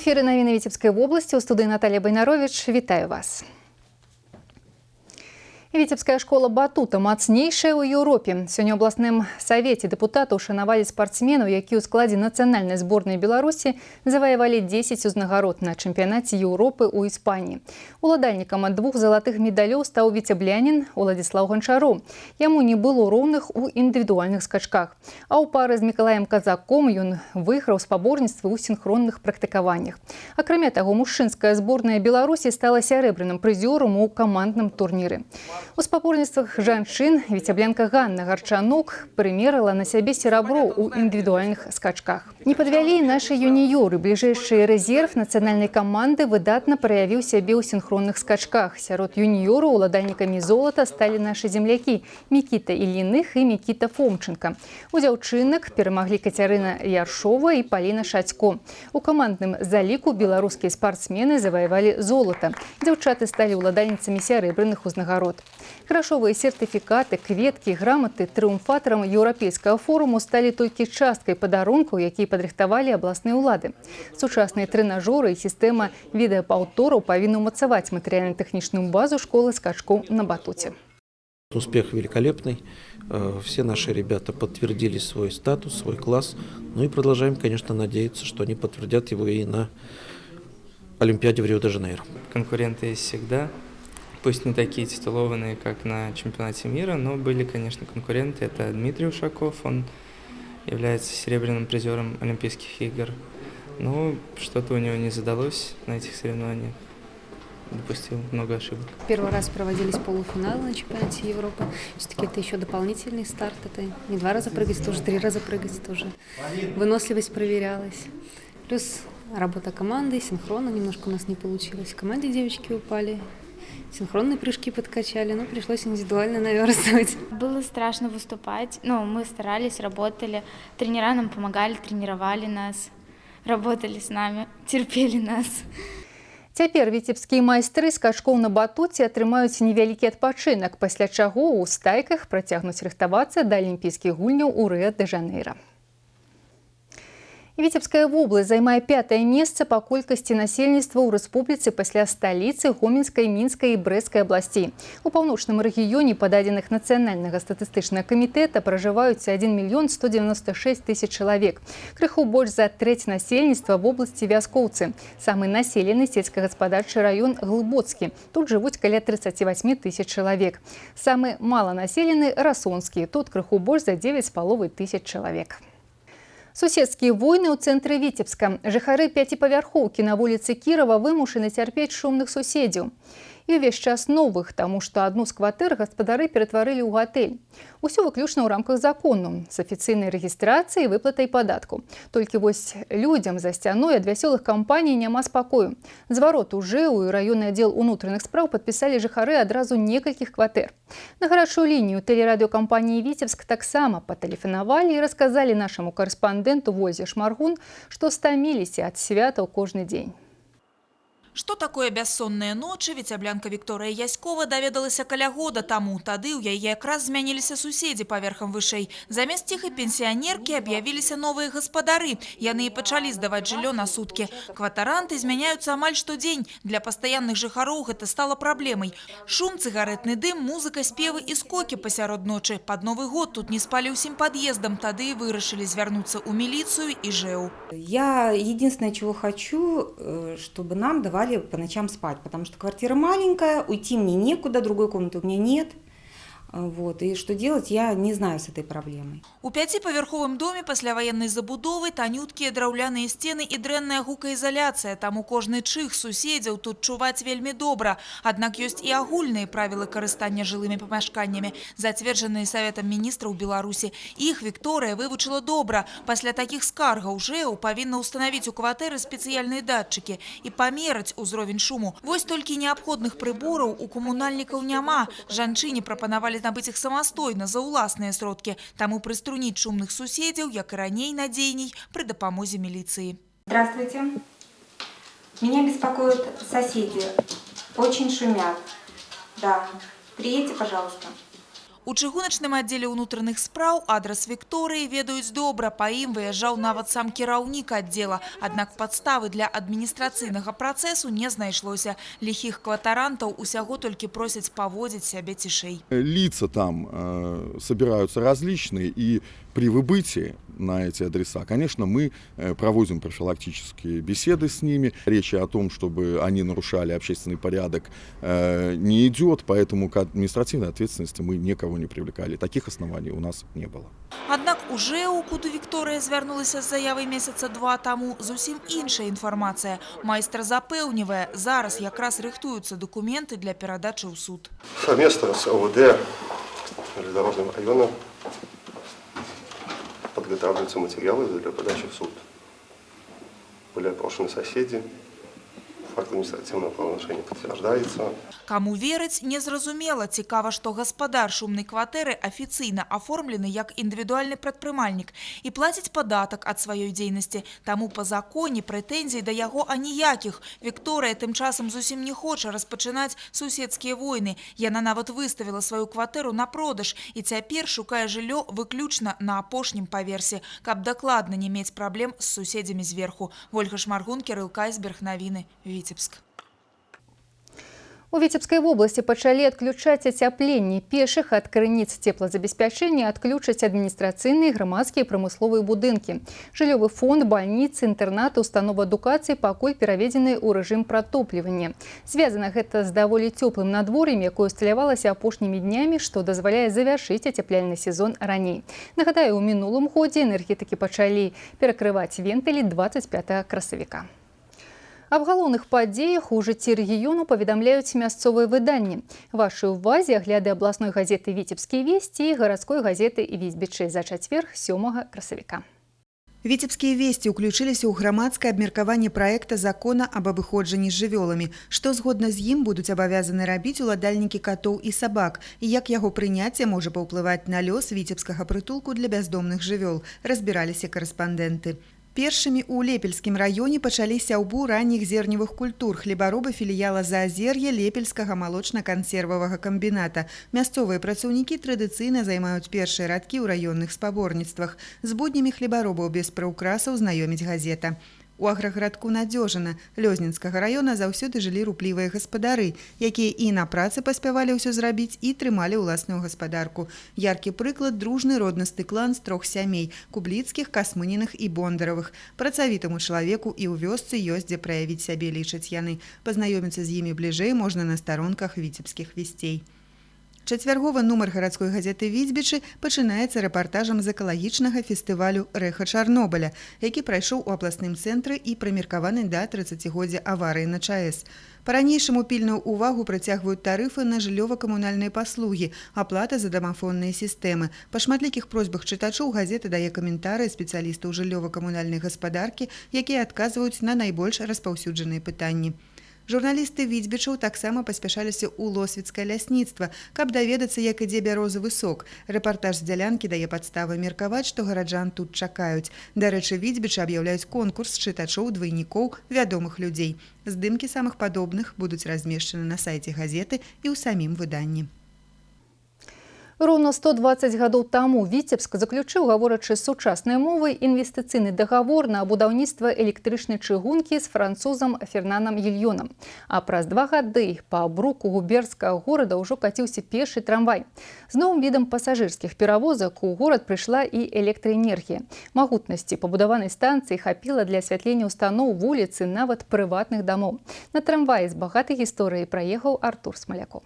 Эфіры навіны Віцебскай вобласці, у студыі Наталля Байнаровіч. Вітаю вас. Віцебская школа батута мацнейшая ў Еўропе. Сёння ў абласным савеце дэпутатаў шанавалі спартсменаў, якія ў складзе нацыянальнай зборнай Беларусі заваявалі 10 узнагарод на чэмпіянаце Еўропы ў Іспаніі. Уладальнікам двух залатых медалёў стаў віцеблянін Уладзіслаў Ганчароў. Яму не было роўных у індывідуальных скачках. А ў пары з Мікалаем Казаком ён выйграў спаборніцтвы ў сінхронных практыкаваннях. Акрамя таго, мужчынская зборная Беларусі стала сярэбраным прызёрам у камандным турніры. У спаборніцтвах жанчын віцяблянка Ганна Гарчанук прымерыла на сябе серабро ў індывідуальных скачках. Не падвялі і нашы юніёры. Бліжэйшы рэзерв нацыянальнай каманды выдатна праявіў сябе ў сінхронных скачках. Сярод юніёраў уладальнікамі золата сталі нашы землякі Мікіта Ільіных і Мікіта Фомченко. У дзяўчынак перамаглі Кацярына Яршова і Паліна Шацько. У камандным заліку беларускія спартсмены заваявалі золата. Дзяўчаты сталі ўладальніцамі сярэбраных узнагарод. Грашовыя сертыфікаты, кветкі, граматы трыумфатарам еўрапейскага форуму сталі толькі часткай падарункаў, якія падрыхтавалі абласныя ўлады. Сучасныя трэнажоры і сістэма відэапаўтораў павінны ўмацаваць матэрыяльна-тэхнічную базу школы скачкоў на батуце. Успех великолепный. Все наши ребята подтвердили свой статус, свой класс. Ну и продолжаем, конечно, надеяться, что они подтвердят его и на Олимпиаде в Рио-де-Жанейро. Конкуренты есть всегда. Пусть не такие титулованные, как на чемпионате мира, но были, конечно, конкуренты. Это Дмитрий Ушаков, он является серебряным призером Олимпийских игр. Но что-то у него не задалось на этих соревнованиях. Допустил много ошибок. Первый раз проводились полуфиналы на чемпионате Европы. Все-таки это еще дополнительный старт. Это не два раза прыгать, это уже три раза прыгать. Это уже выносливость проверялась. Плюс работа команды, синхронно немножко у нас не получилось. В команде девочки упали. Синхронные прыжки подкачали, но пришлось индивидуально наверстывать. Было страшно выступать, но мы старались, работали. Тренера нам помогали, тренировали нас, работали с нами, терпели нас. Цяпер віцебскія майстры скачкоў на батуце атрымаюць невялікі адпачынак, пасля чаго ў стайках працягнуць рыхтавацца да алімпійскіх гульняў у Рыа-дэ-Жанейра. Віцебская вобласць займае пятае месца па колькасці насельніцтва ў рэспубліцы пасля сталіцы, Гомельскай, Мінскай і Брэсцкай абласцей. У паўночным рэгіёне, па дадзеных Нацыянальнага статыстычнага камітэта, пражываюць 1 мільён 196 тысяч чалавек. Крыху больш за трэць насельніцтва вобласці вяскоўцы. Самы населены сельскагаспадарчы раён Глыбоцкі. Тут жывуць каля 38 тысяч чалавек. Самы маланаселены Расонскі. Тут крыху больш за 9,5 тысяч чалавек. Суседскія войны ў цэнтры Віцебска. Жыхары пяціпавярхоўкі на вуліцы Кірова вымушаны цярпець шумных суседзяў. І ўвесь час новых, таму што адну з кватэр гаспадары ператварылі ў гатэль. Усё выключна ў рамках закону, з афіцыйнай рэгістрацыяй і выплатай падатку. Толькі вось людзям за сцяной ад вясёлых кампаній няма спакою. Зварот у ЖЭУ і раённы аддзел унутраных спраў падпісалі жыхары адразу некалькіх кватэр. На гарачую лінію тэлерадыёкампаніі «Віцебск» таксама патэлефанавалі і расказалі нашаму карэспандэнту Возе Шмаргун, што стаміліся ад святаў кожны дзень. Што такое бяссонныя ночы, віцяблянка Вікторыя Яськова даведалася каля года таму. Тады ў яе якраз змяніліся суседзі паверхам вышэй. Замест ціхай пенсіянеркі аб'явіліся новыя гаспадары. Яны і пачалі здаваць жыллё на суткі. Кватаранты змяняюцца амаль штодзень. Для пастаянных жыхароў гэта стала праблемай. Шум, цыгарэтны дым, музыка, спевы і скокі пасярод ночы. Пад Новы год тут не спалі ўсім пад'ездам. Тады і вырашылі звярнуцца ў міліцыю і ЖЭУ. Я единственное, чего хочу, чтобы нам давали по ночам спать, потому что квартира маленькая, уйти мне некуда, другой комнаты у меня нет. Вот. И что делать, я не знаю с этой проблемой. У пяціпавярховым доме пасляваеннай забудовы танюткія драўляныя сцены і дрэнная гукаізаляцыя. Таму кожны чых суседзяў тут чуваць вельмі добра. Аднак ёсць і агульныя правілы карыстання жылымі памяшканнямі, зацверджаныя Саветам міністраў Беларусі. Іх Вікторыя вывучыла добра. Пасля такіх скаргаў ЖЭУ павінна ўстанавіць у кватэры спецыяльныя датчыкі і памераць узровень шуму. Вось толькі неабходных прыбораў у камунальнікаў няма. Жанчыне прапанавалі набыць іх самастойна за ўласныя сродкі. Таму прыструніць шумных суседзяў, як і раней, надзейней пры дапамозе міліцыі. Здравствуйте. Меня беспокоят соседи. Очень шумят. Да. Приедьте, пожалуйста. У чыгуначным аддзеле ўнутраных спраў адрас Вікторыі ведаюць добра. Па ім выязджаў нават сам кіраўнік аддзела. Аднак падставы для адміністрацыйнага працэсу не знайшлося. Ліхіх кватарантаў усяго толькі просяць паводзіць сябе цішэй. Лица там собираются различные, и при выбытии на эти адреса, конечно, мы проводим профилактические беседы с ними. Речи о том, чтобы они нарушали общественный порядок, не идет, поэтому к административной ответственности мы никого не привлекали. Таких оснований у нас не было. Аднак у ЖЭУ, куды Вікторыя звярнулася з заявай месяца два таму, зусім іншая інфармацыя. Майстар запэўнівае, зараз якраз рыхтуюцца дакументы для перадачы ў суд. Совместно с ОВД железнодорожного района подготавливаются материалы для подачи в суд. Были опрошены соседи, факт административного правонарушения подтверждается. Каму верыць, незразумела. Цікава, што гаспадар шумнай кватэры афіцыйна аформлены як індывідуальны прадпрымальнік і плаціць падатак ад сваёй дзейнасці. Таму па законе прэтэнзій да яго аніякіх. Вікторыя тым часам зусім не хоча распачынаць суседскія войны. Яна нават выставіла сваю кватэру на продаж і цяпер шукае жыллё выключна на апошнім паверсе, каб дакладна не мець праблем з суседзямі зверху. Вольга Шмаргун, Кірыл Кайсберг, навіны, Віцебск. У Віцебскай вобласці пачалі адключаць ацяпленне. Пешых ад крыніц цеплазабеспячэння адключаць адміністрацыйныя, грамадскія і прамысловыя будынкі. Жыллёвы фонд, бальніцы, інтэрнаты, установы адукацыі пакуль пераведзены ў рэжым пратоплівання. Звязана гэта з даволі цёплым надвор'ем, якое усталявалася апошнімі днямі, што дазваляе завяршыць ацяпляльны сезон раней. Нагадаю, у мінулым годзе энергетыкі пачалі перакрываць вентылі 25 красавіка. Аб галоўных падзеях у жыцці рэгіёну паведамляюць мясцовыя выданні. Вашай увазе агляды абласной газеты «Віцебскія весці» і гарадской газеты «Віцьбічы» за чацвер 7 красавіка. Віцебскія весці ўключыліся ў грамадскае абмеркаванне праекта закона аб абыходжанні з жывёламі, што згодна з ім будуць абавязаны рабіць уладальнікі катоў і сабак, і як яго прыняцце можа паўплываць на лёс віцебскага прытулку для бяздомных жывёл, разбіраліся карэспандэнты. Першымі ў Лепельскім раёне пачалі сяўбу ранніх зерневых культур хлебаробы філіяла Заазер'е Лепельскага малочна-кансервавага камбіната. Мясцовыя працаўнікі традыцыйна займаюць першыя радкі ў раённых спаборніцтвах. З буднямі хлебаробаў без прыўкрасаў знаёміць газета. У аграгарадку Надзёжына Лёзнінскага раёна заўсёды жылі руплівыя гаспадары, якія і на працы паспявалі ўсё зрабіць і трымалі ўласную гаспадарку. Яркі прыклад – дружны роднасны клан з трох сямей – Кубліцкіх, Касмыніных і Бондаравых. Працавітаму чалавеку і ў вёсцы ёсць дзе праявіць сябе, лічаць яны. Пазнаёміцца з імі бліжэй можна на старонках «Віцебскіх весцей». Чацвярговы нумар гарадской газеты «Віцьбічы» пачынаецца рэпартажам з экалагічнага фестывалю «Рэха Чарнобыля», які прайшоў у абласным цэнтры і прымеркаваны да 30-годдзя аварыі на ЧАЭС. Па-ранейшаму пільную увагу прыцягваюць тарыфы на жыллёва-камунальныя паслугі, аплата за дамафонныя сістэмы. Па шматлікіх просьбах чытачоў газета дае каментарыі спецыялістаў жыллёва-камунальнай гаспадаркі, якія адказваюць на найбольш распаўсюджаныя пытанні. Журналісты «Віцьбічаў» таксама паспяшаліся ў лосвіцкае лясніцтва, каб даведацца, як ідзе бярозавы сок. Рэпартаж з дзялянкі дае падставы меркаваць, што гараджан тут чакаюць. Дарэчы, «Віцьбічы» аб'яўляюць конкурс чытачоў, двайнікоў, вядомых людзей. Здымкі самых падобных будуць размешчаны на сайце газеты і ў самім выданні. Роўна 120 гадоў таму Віцебск заключыў, гаворачы сучаснай мовай, інвестыцыйны дагавор на будаўніцтва электрычнай чыгункі з французам Фернанам Гільёнам. А праз 2 гады па бруку губернскага горада ўжо каціўся першы трамвай. З новым відам пасажырскіх перавозак у горад прыйшла і электраэнергія. Магутнасці пабудаванай станцыі хапіла для асвятлення устаноў, вуліцы, нават прыватных дамоў. На трамваі з багатай гісторыяй праехаў Артур Смалякоў.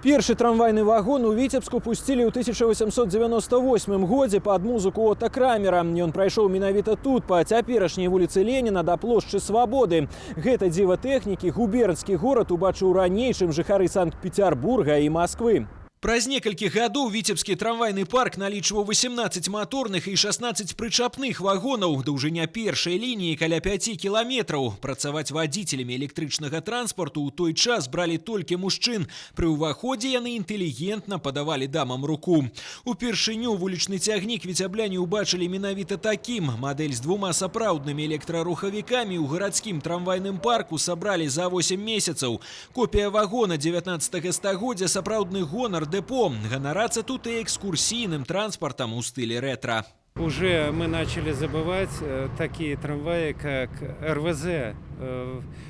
Першы трамвайны вагон у Віцебску пусцілі ў 1898 годзе пад музыку Ота Крамера. Ён прайшоў менавіта тут, па цяперашняй вуліцы Леніна да плошчы Свабоды. Гэта дзіва тэхнікі губернскі горад убачыў раней, чым жыхары Санкт-Петербурга і Масквы. Праз некалькі гадоў віцебскі трамвайны парк налічваў 18 маторных і 16 прычапных вагонаў. Даўжыня першай лініі каля 5 кіламетраў. Працаваць вадзіцелямі электрычнага транспарту ў той час бралі толькі мужчын. Пры ўваходзе яны інтэлігентна падавалі дамам руку. Упершыню вулічны цягнік віцябляне ўбачылі менавіта такім. Мадэль з двума сапраўднымі электрарухавікамі ў гарадскім трамвайным парку сабралі за 8 месяцаў. Копія вагона 19 стагоддзя сапраўдны гонар дэпо. Ганарацца тут і экскурсійным транспартам у стылі рэтра. Уже мы начали забывать такие трамваи, как РВЗ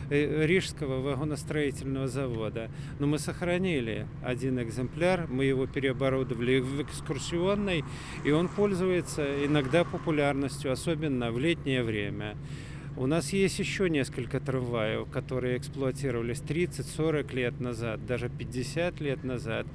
Рижского вагоностроительного завода. Но мы сохранили один экземпляр, мы его переоборудовали в экскурсионный, и он пользуется иногда популярностью, особенно в летнее время. У нас есть еще несколько трамваев, которые эксплуатировались 30-40 лет назад, даже 50 лет назад,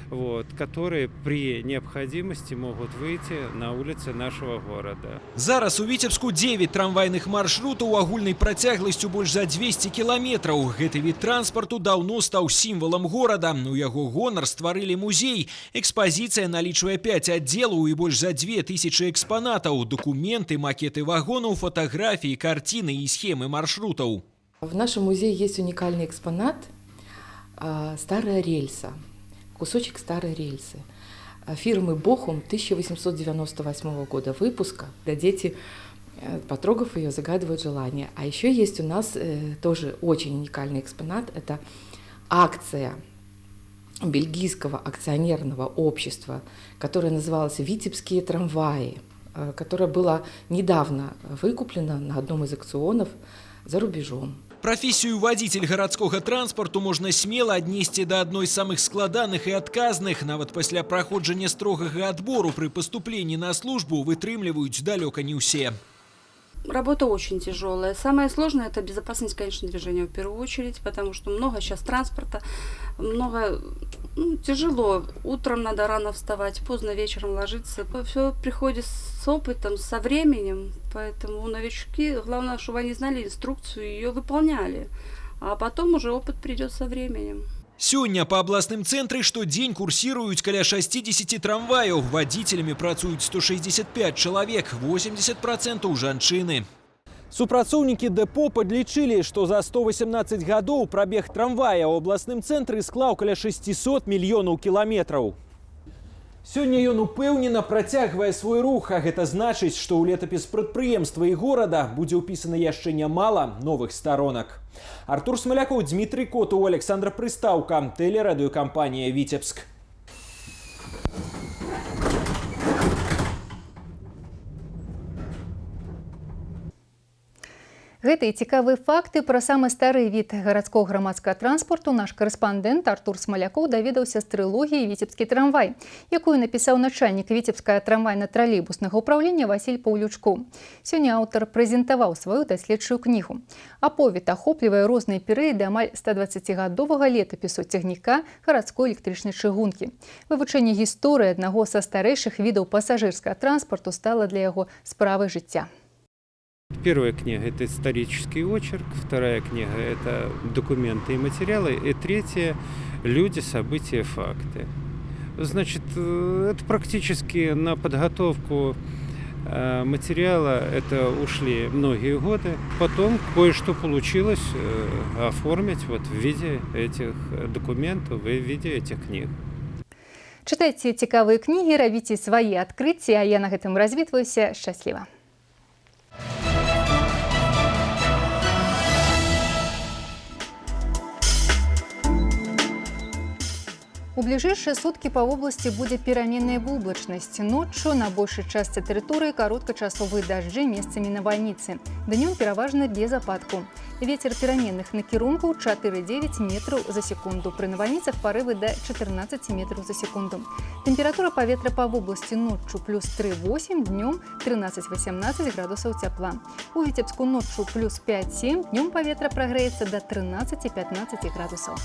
вот, которые при необходимости могут выйти на улицы нашего города. Зараз у Віцебску 9 трамвайных маршрутаў агульнай працягласцю больш за 200 кіламетраў. Гэты від транспарту даўно стаў сімвалам горада. У яго гонар стварылі музей. Экспазіцыя налічвае 5 аддзелаў і больш за 2000 экспанатаў. Дакументы, макеты вагонаў, фатаграфіі, карціны и схемы маршрутов. В нашем музее есть уникальный экспонат – старая рельса, кусочек старой рельсы фирмы «Бохум» 1898 года выпуска. Дети, потрогав ее, загадывают желание. А еще есть у нас тоже очень уникальный экспонат – это акция бельгийского акционерного общества, которое называлось «Витебские трамваи», которая была недавно выкуплена на одном из аукционов за рубежом. Профессию водитель городского транспорту можно смело отнести до одной из самых складаных и отказных. Нават пасля праходжання строгага отбору при поступлении на службу вытрымліваюць далёка не все. Работа очень тяжелая. Самое сложное – это безопасность, конечно, движения в первую очередь, потому что много сейчас транспорта, много, тяжело. Утром надо рано вставать, поздно вечером ложиться. Все приходит с опытом, со временем. Поэтому новички, главное, чтобы они знали инструкцию и ее выполняли. А потом уже опыт придет со временем. Сёння па абласным цэнтры штодзень курсіруюць каля 60 трамваяў. Вадзіцелямі працуюць 165 чалавек, 80% жанчыны. Супрацоўнікі дэпо падлічылі, што за 118 гадоў прабег трамвая ў абласным цэнтры склаў каля 600 мільёнаў кіламетраў. Сёння ён упэўнена працягвае свой рух, а гэта значыць, што ў летапіс прадпрыемства і горада будзе ўпісана яшчэ нямала новых старонак. Артур Смалякоў, Дмітрый Котаў, Александр Прыстаўка, тэлерадыёкампанія «Віцебск». Гэтыя цікавыя факты пра самы стары від гарадскога грамадскага транспарту наш карэспандэнт Артур Смалякоў даведаўся з трылогіі «Віцебскі трамвай», якую напісаў начальнік Віцебскага трамвайна-тралейбуснага ўпраўлення Васіль Паўлючкоў. Сёння аўтар прэзентаваў сваю даследчую кнігу. Аповед ахоплівае розныя перыяды амаль 120-гадовага летапісу цягніка гарадской электрычнай чыгункі. Вывучэнне гісторыі аднаго са старэйшых відаў пасажырскага транспарту стала для яго справай жыцця. Первая книга – это исторический очерк, вторая книга – это документы и материалы, и третья – люди, события, факты. Значит, это практически на подготовку материала это ушли многие годы. Потом кое-что получилось оформить вот в виде этих документов и в виде этих книг. Чытайце цікавыя кнігі, рабіце свае адкрыцці, а я на гэтым развітваюся. Шчасліва! У бліжэйшыя суткі па вобласці будзе пераменная воблачнасць. Ноччу на большай частцы тэрыторыі кароткачасовыя дажджы, месцамі навальніцы. Днём пераважна без ападку. Вецер пераменных накірункаў 4,9 метраў за секунду. Пры навальніцах парывы да 14 метраў за секунду. Тэмпература паветра па вобласці ноччу плюс 3,8, днём 13-18 градусаў цяпла. У Віцебску ноччу плюс 5,7, днём паветра прагрэецца да 13-15 градусаў.